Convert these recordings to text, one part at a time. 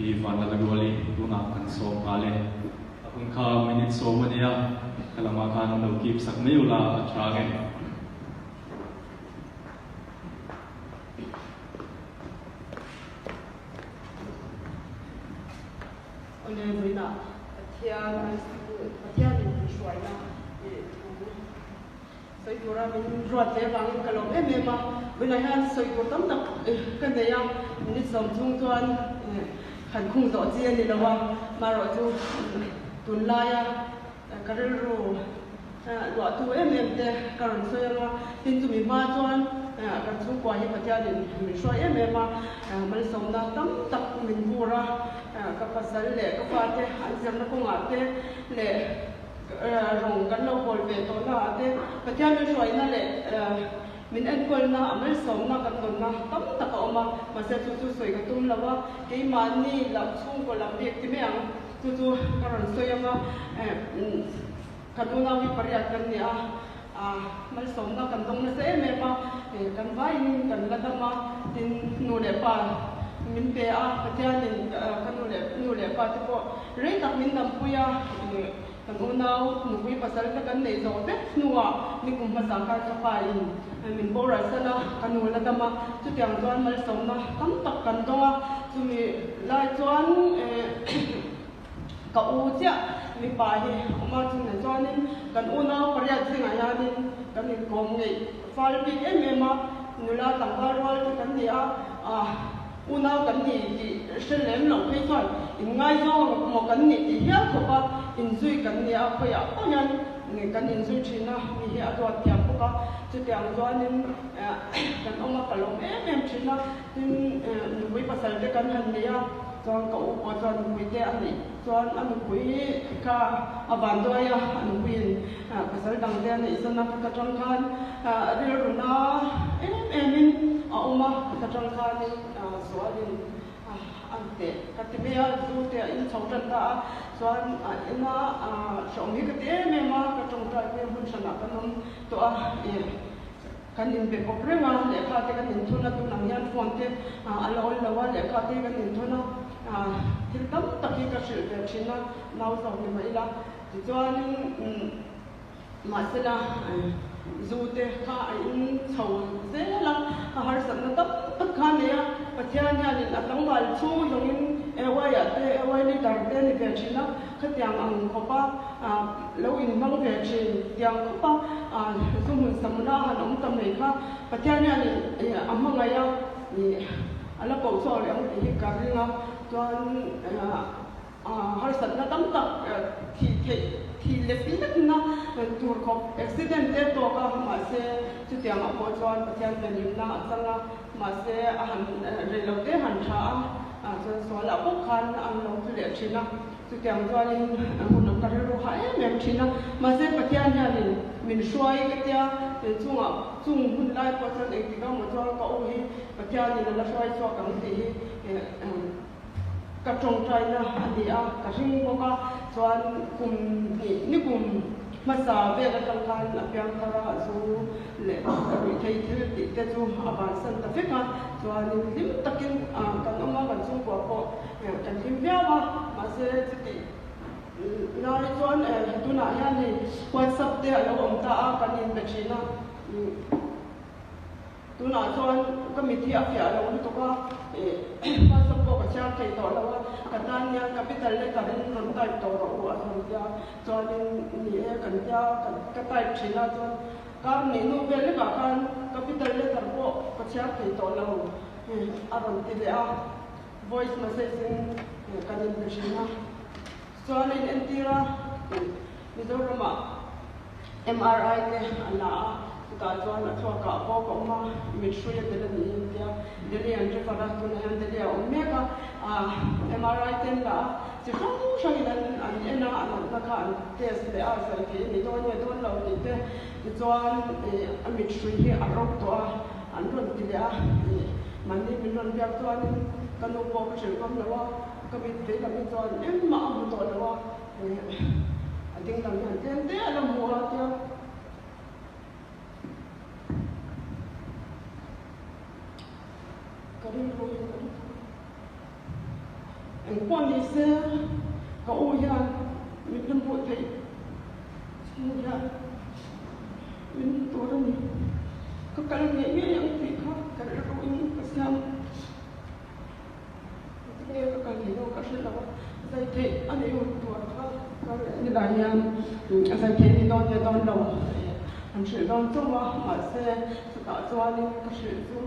Pi Vanlalruali tunah kan sawm nghal e. A hun kha minute sawm a nia, ka lamah khan lo keep sak mai ula a tha ang e. Awle vawiinah Pathian Pathian in min hruaina tih thu sawi tura min ruat ve avangin ka lawm em em a. Vawiinah hian sawi tur tam tak ka nei a, minute sawm chhung chuan han khung zawh chi a ni lo a, marawh chu tunlaia ka rilru Luahtu em em te ka rawn sawi ang a, tin chumi hma chuan kan chhungkua hi Pathianin min hruai em em a, malsawmna tam tak min vur a, ka pasal leh ka fate an zirna kawngah te leh rawng kan lo bawl ve tawhna ah te Pathian min hruaina leh min enkawlna a malsawmna kan dawnna tam tak a awm a, mahse chu chu sawi ka tum lo a, keimahni lam chhungkaw lam bik ti mai ang chu chu ka rawn sawi ang a. Kan unau hi pariat kan ni a, malsawmna kan dawng nasa em em a, kan vaiin kan la dam a, tin nu leh pa min pe a, Pathianin ka nu leh nu leh pa te pawh rei tak min dampui a, kan unau nupui pasal te kan neih zawh vek hnuah nikum hmasa khan ka pa in min boral san a, ka nu la dam a, chutiang chuan malsawmna tam tak kan dawng a, chumi lai chuan Ka u chiah mipa hi awm a, chumi chuanin kan unau pariat zingah hianin kan inkawm ngeih fal bik em em a, nula tlangval rual te kan ni a, unau kan ni tih hre lem loh phei chuan inngaizawng maw kan nih tih hial khawp a, inzui kan ni a, khawiah pawh hian kan inzui thin a, mi hi a duat thiam bawk a, chutiang chuanin kan awm a, ka lawm em em thin a, tin nupui pasal te kan han nei a. Chuan ka u pawh chuan nupui te a neih chuan a nupui kha a van duai a, a nupuiin pasal dang te a neih san a, ka tang khan rilru na em em in a awm a, ka tang khanin zualin an teh ka ti mai a, zu te a in chho tan ta a, chuan a ina hrehawm hi ka ti em em a, ka tawngtai pawhin hmun hranah kan awm tawh a. Kan inbe pawp reng a, lehkha te kan inthun a, tun ang hian phone te a la awl lo a, lehkha te kan inthun a, thil tam tak hi ka hrilh ve thin a, nau zawk ni mah ila. Tichuanin mahsela zu te kha a in chho zel a, a harsatna tam tak kha a nei a, Pathian hianin a tlangval chhung zawngin AY-ah te, AY leader te a ni ve thin a, khatiang ang khawpa lo inhmang ve thin tiang khawpa zu hmun samuna han awm ta mai kha Pathian hianin a hmangaih a, a la koh chhuak leh ang tih hi ka ring a, chuan harsatna tam tak thih theih thih lek lekna tur khawp accident te tawk a, mahse chutiangah pawh chuan Pathian venhimna a chang a, mahse a han rei lo te han tha a, chuan sualah bawk khan an lo tlu leh thin a. Chutiang chuanin hun ka rilru hah em em thin a, mahse Pathian hianin min hruai ka tia, chungah chung hun lai pawh chuan engtik emaw chuan ka u hi Pathianin a la hruai chhuak ang tih hi ka tawngtaina a ni a, ka hring bawk a, chuan kum hnih ni kum hmasa vel atang khan a piang thar a, zu leh ruihthei thil tih te chu a bansan ta vek a, chuanin hlim takin kan awm a, kan chhungkua pawh Kan hlim viau a, mahse chutih lai chuan tunah hian hei WhatsApp te a lo awm ta a, kan inbe thin a. Tunah chuan ka mit hi a fiah lo lutuk a, WhatsApp pawh ka chhiar thei tawh lo a, ka tan hian capital letter in rawn type tawh rawh u a rawn tia, chuanin ni e kan tia ka type thin a, chuan kar nih hnu vel lekah khan capital letter pawh ka chhiar thei tawh lo a rawn ti leh a. Voice message in kan inbe thin a, chuan a inentir a, Mizoramah MRI te a la a, chutah chuan a thluakah pawh ka awm a, mit hrui a tel a ni an tia, Delhi an refer a, tunah hian Delhi a awm mek a, MRI te an la a, chi hrang hrangin an an en a, a natna kha an test leh a, sawi theih a ni dawn nge dawn lo tih te, tichuan a mit hrui hi a ro tawh a, An rawn ti leh a, mahni min rawn biak chuanin ka nu pawh ka hrilh ngam lo a, ka mit vei lam hi chuan engmah a hmu tawh lo a, a ding lam hian tlem te a la hmu a tia. Ka rilru hi ka. Engpawh ni se ka u hian min la hmuh theih chhung hian min hmu tur a ni. Ka kal ngei ngei ang tih kha ka rilruin ka siam. Engtin nge ka kal theih dawn ka hre lo a, zai theih a nei hun tur kha ka nilai hian a zai theih a ni dawn nge dawn lo an hrilh dawn chauh a, mahse chutah chuanin ka hrilh chu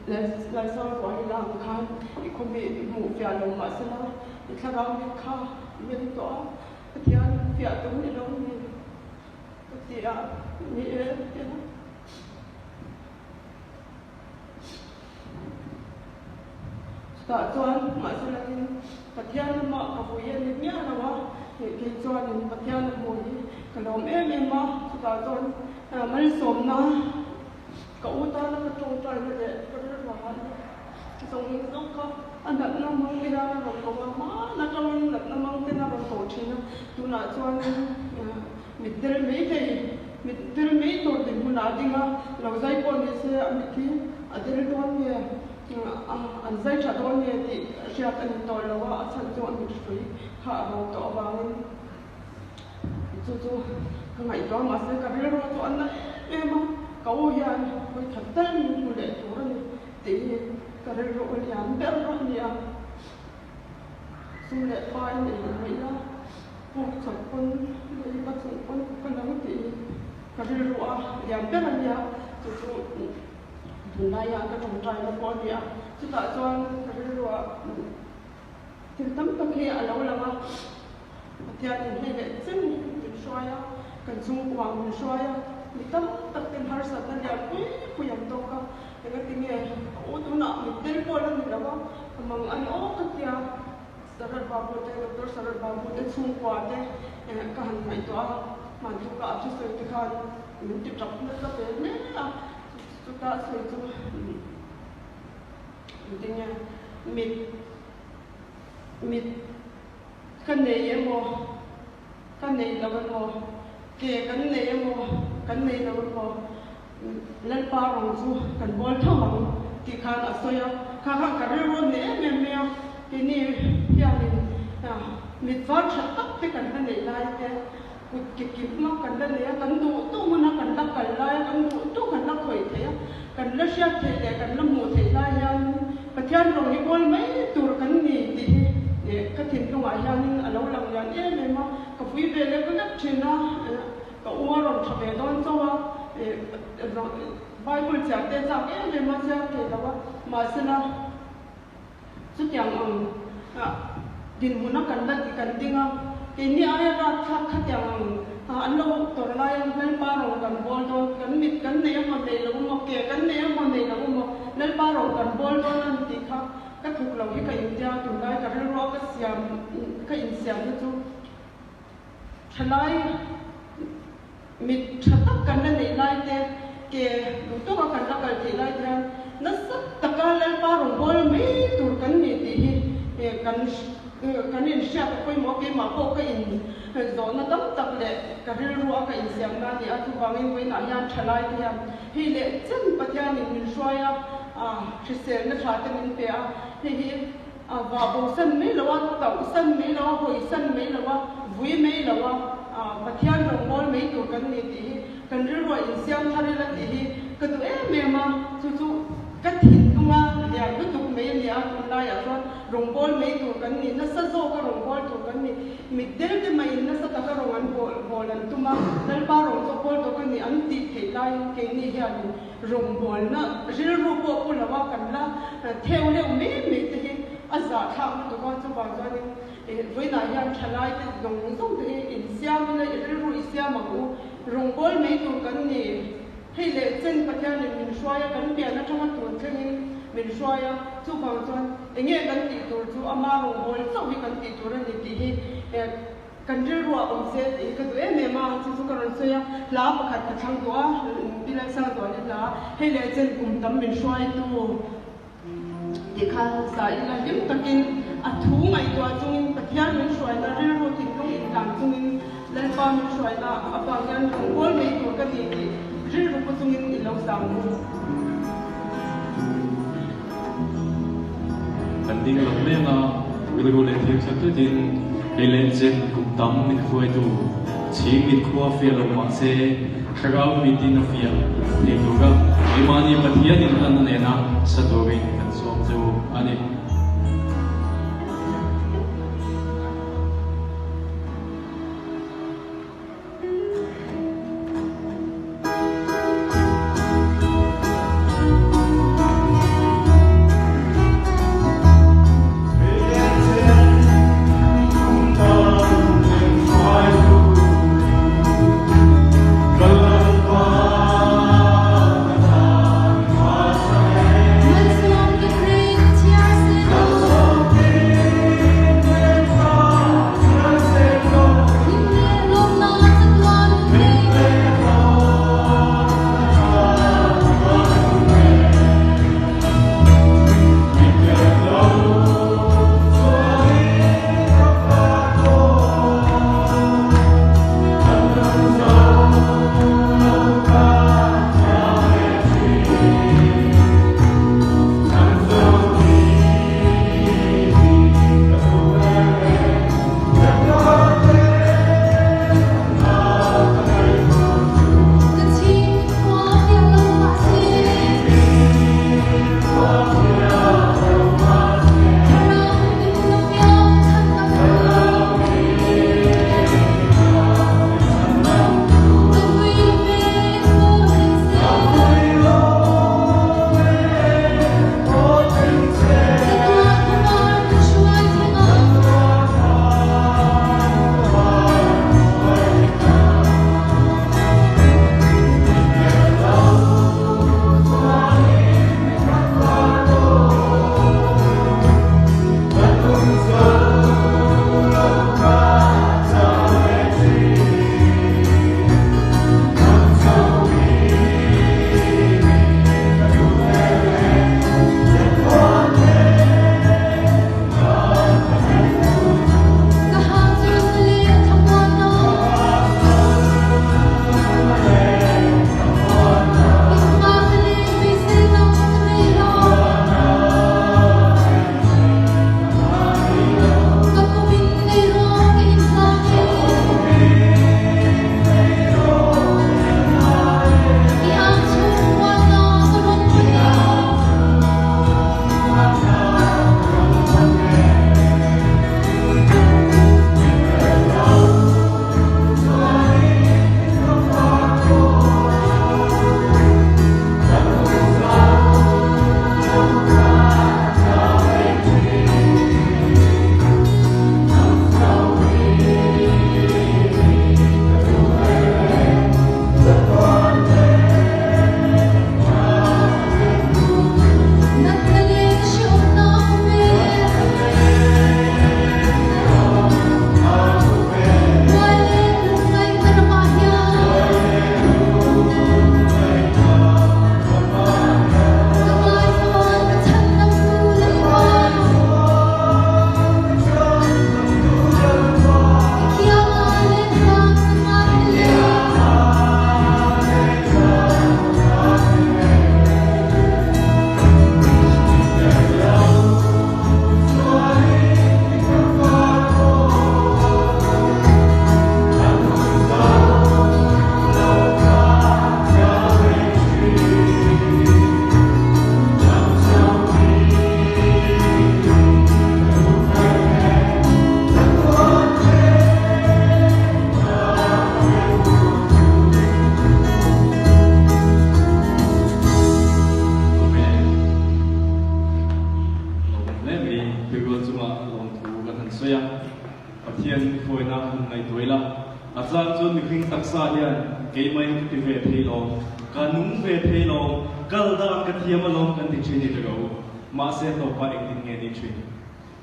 Laisawn ruah ila ang khan i khawmi i hmuh fiah lo mahsela i thlarau mit kha i meng tawh a, Pathian fiah tum ni lo ni ka ti a, ni e a ti a. Chutah chuan mahselakin Pathian lamah ka vui a ni miah lo a, kei chuanin Pathian a hmu hi ka lawm em em a, chutah chuan malsawmna ka u tana ka tawngtaina leh ka rilru hahna zawng zawng kha a natna mang te hian a rawn ko a, hmaan atangin natna mang ten a rawn ko thin a, tunah chuanin Mitdel mai thei, mitdel mai tur dinhmunah a ding a, lo zai pawh ni se a mit hi a del dawn nge, an zai tha dawn nge tih hriat a ni tawh lo a, a chhan chu a mit hrui kha a bo tawh avangin chu chu ka ngaihtuah a, mahse ka rilru chu a na em em a, ka u hian hawi khat tal min hmu leh tur a ni tih hi ka rilru a lian ber a ni a. Sum leh pa in ei lo ila, puk chawp pawn lei va chung pawn ka kal ang tih hi ka rilru a lian ber a nia, chu chu tunlaia ka tawngtaina pawh a ni a, chutah chuan ka rilruah thil tam tak hi a lo lang a, Pathianin hei leh chen min hruai a, kan chhungkuang min hruai a, mi tam tak ten harsatna lian pui pui an tawk a, Engati nge a u tunah mitdel pawh la ni lo a, ka mang a ni aw ka tia Sarad Babu te, Doctor Sarad Babu te chhungkua te ka han ngaihtuah a, hman tuka a thusawi te khan min ti tap nasa ve hle a, chuta sawi chu engti nge mit mit ka nei emaw ka nei lo emaw ke kan nei emaw kan nei lo emaw Lalpa rawng chu kan bawl tho ang tih khan a sawi a, kha khan ka rilru a ni em em mai a, keini hianin mit var tha tak te kan la neih lai te, kut ke kim a kan la nei a, kan duh duh hmun a kan la kal lai a, kan duh duh kan la khawih theih a, kan la hriat theih leh kan la hmuh theih lai hian Pathian rawng hi bawl mai tur kan ni tih hi ka thinlungah hianin a lo lang lian em em a, ka pui ve lek lek thin a. Ka u a rawn tha ve dawn chauh a, Bible chiah te chak em em a chiang thei lo a, mahsela chutiang ang dinhmun a kan la kan ding a, keini aia rapthlak khatiang ang an lo tawrh lai a, Lalpa rawng kan bawl dawn, kan mit kan nei emaw nei lo emaw, ke kan nei emaw nei lo emaw, Lalpa rawng kan bawl dawn a ni tih kha ka thuk lo hi ka intia, tunlai ka rilru a ka siam ka insiamna chu. Thalai mit tha tak kan la neih lai te, ke duh tawka kan la kal theih lai te hian nasa taka Lalpa rawngbâwl mai tur kan ni tih hi kan kan inhriat a pawimawh a, keimah pawh ka inzawhna tam tak leh ka rilru a ka insiamna a ni a, chuvangin vawiinah hian thalai te hian hei leh chen Pathianin min hruai a, hriselna tha te min pe a, hei hi A vah bo san mai lo a, tauh san mai lo a, hawi san mai lo a, vui mai lo a, Pathian rawngbâwl mai tur kan ni tih hi kan rilruah insiam thar ila tih hi ka duh em em a, chu chu ka thinlunga lian lutuk mai a ni a, tunlaiah chuan rawngbâwl mai tur kan ni, nasa zawka rawngbâwl tur kan ni, mitdel te maiin nasa taka rawng an bawl an tum a, Lalpa rawng chu a bawl tawh ka ni an tih theih laiin keini hianin Rawngbawlna rilru pawh pu lo a kan la theu leuh mai mai te hi a zahthlak lutuk a, chuvang chuanin vawiinah hian thalai te zawng zawng te hi insiam ila i rilru i siam ang u, rawngbâwl mai tur kan ni. Hei leh chen Pathianin min hruai a, kan pian atanga tun thlengin min hruai a, chuvang chuan enge kan tih tur chu ama rawngbâwl chauh hi kan tih tur a ni tih hi Kan rilruah awm se tih hi ka duh em em a, chu chu ka rawn sawi a, hla pakhat ka thlang duh a, Pi Lalsangzuali hla, hei leh chen kum tam min hruaitu tih kha sa ila hlim takin a thu ngaihtuah chungin Pathian min hruaina rilru thinlung intlan chungin Lalpa min hruaina avang hian rawngbâwl mai tur ka ni tih rilru pu chungin i lo sang u. kan ding lo mai anga, rilru leh thil tha takin kei leh chen kum tam min hruaitu chhing mit khua fiah lo mah se thlarau mitin a fiah thei tura keimahni Pathianin hlanna nena sa turin kan sawm chu a ni.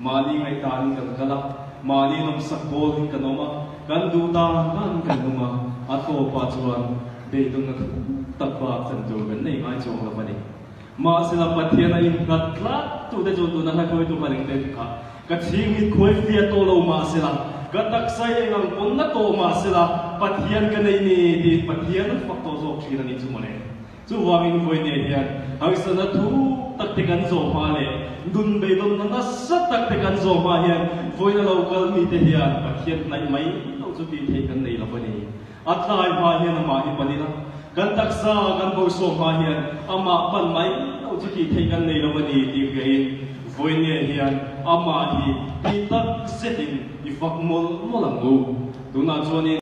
Mahni ngaihdan kan kal a, mahni nawmsak bawlin kan awm a, kan duh dan dan kan nung a, a tawpah chuan beidawnna thu tak bak chan tur kan nei ngai chuang lo a ni. Mahsela Pathian a innghat tlat tute chuan tuna hla khawitu khan engte ti kha, Ka chhingmit khuai fiah tawh lo mahsela, ka taksa i engang pawn na tawh mahsela, Pathian ka nei ni tiin Pathian an fak tawh zawk thin a nih chu mawle. Chuvangin vawiin hian hawisana thu. tak te kan zawh hma leh nun beidawnna nasa tak te kan zawh hma hian vawiina lo kal mite hian Pathian hnaih mai loh chu tih theih kan nei lo a ni. A tlai hma hian amah hi pan ila, kan taksa kan bawihsawm hma hian amah pan mai loh chu tih theih kan nei lo a ni tih hriain vawiin hian amah hi tih tak zetin i fak mawlh mawlh ang u. Tunah chuanin.